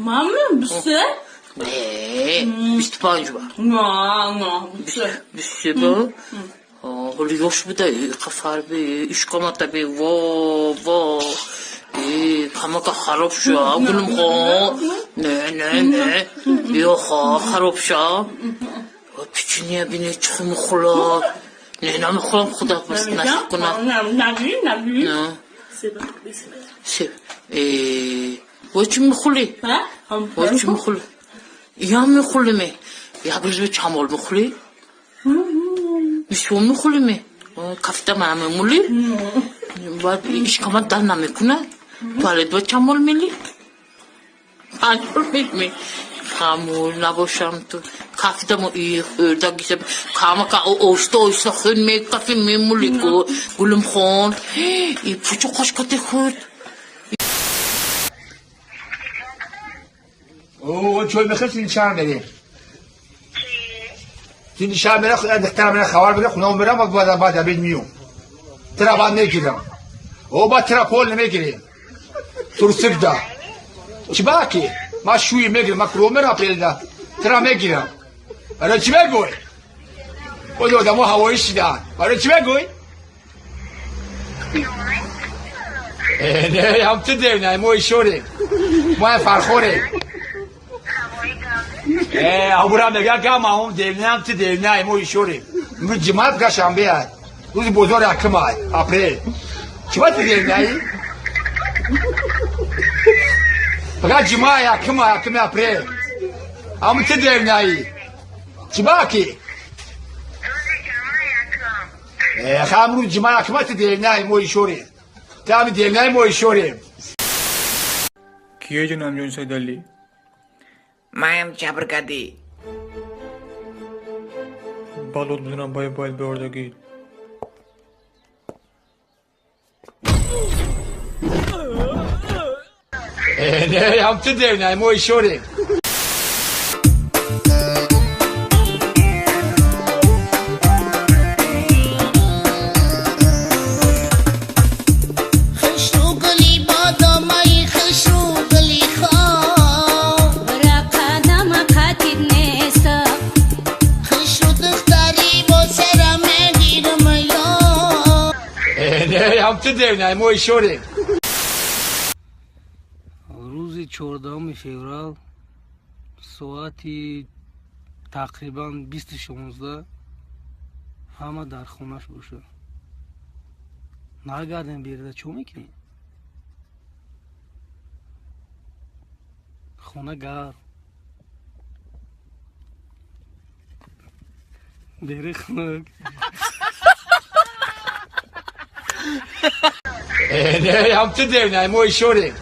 Мама, 23? Не, 25 ба. На, 23. 23 ба? Ҳоли ёш буда, қафарби, ишқоматаби, во, во. Камака хароб ша, Гулумхон. Не, не, не. Ёха, хароб ша. Печенье бине чӣ мехӯрад. Не, намехӯрам, худо насиб кунад. Нави, нави. Себ. Во чӣ мехӯрӣ? Во чӣ мехӯрӣ? Я мехӯрӣ ме? Як рӯз чамол мехӯрӣ? Бисёр мехӯрӣ ме? Кафта мана мемолӣ? Баъд ишкамат дар намекунад? Туалет ба чамол мелӣ? Панҷол мелӣ? Хамул набошам ту. Кафтамо и хӯрда гиса камака оҳиста оҳиста хӯрд мекафи мемолӣ ку Гулумхон. И пучу қошкате хӯрд. او چون میخوای سین شهر میری سین شهر میره دختر میره خبر بده خونه میرم بعد بعد بین میوم ترا بعد نمیگیرم او بعد ترا پول نمیگیریم ترسک دا چی باکی ما شوی میگیرم ما کرو میرم پیدا ترا میگیرم آره چی بگوی او آدمو هوایی شدن آره چی بگوی نه هم تو دیو نه ما ایشوریم ما فرخوریم абура мега гамаум девнам ти девнай мо ишорем. Имрӯз ҷумъа га шанбе ай. Рӯзи бозор якум ай, апрел. Чиба ти девнаи? Фақат ҷумъа якум ай, якуми апрел. Ам ти девнаи? Чиба ки? Хам рӯзи ҷумъа якум ай ти девнаи мо ишорем. Ти ами девнаи мо ишорем. Кие ҷанобҷон Сайдалӣ? Маям ҷабргадӣ. Балот бизанам бай бояд биёрдагӣ. Не, ҳам ту девнаи мо ишорем. Не, ҳам ту девнаи мо ишорем. Рӯзи 14 феврал соати тақрибан 20:16 ҳама дар хонаш бошад. Нагардем берда чо мекунем? Хона гарм. Бери хунук. Не, ҳам ту девнаи мо ишорем.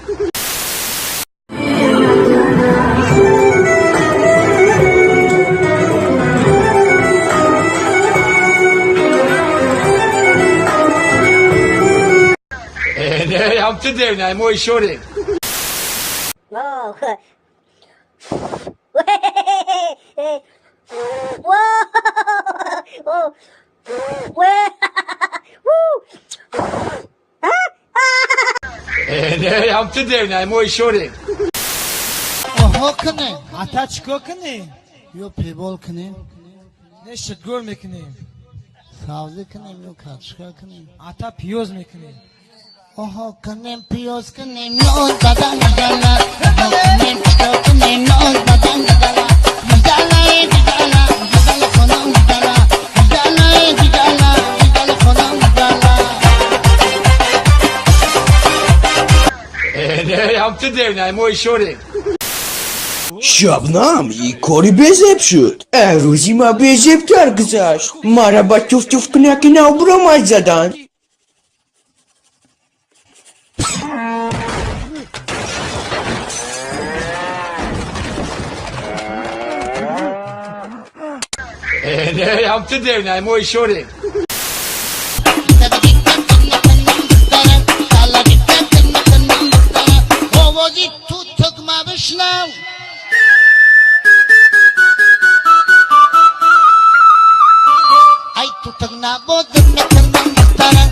Не, ҳам ту девнаи мо ишорем. Не, ҳам ту девнаи мо ишорем. Оҳо кунем. Ата чикор кунем? Ё пебол кунем. Не шитгор мекунем. Сабзӣ кунем ё картошка кунем. Ата пиёз мекунем. Оҳо кунем, пиёз кунем, ноз бадан гала. Оҳо кунем, чикор кунем, ноз бадан гала. Гала, гала, гала хонам гала. Гала, гала, гала хонам гала. Не, ҳам ту девнаи мо ишорем. Шабнам и кори безеб шуд. Рӯзи ма безебтар гузашт. Мара ба туфтуфкунаки навбуромад заданд. Не, ҳам ту девнаи мо ишорем. Овози ту тугма бишнав. Ай ту тагна бозм мекунам духтара.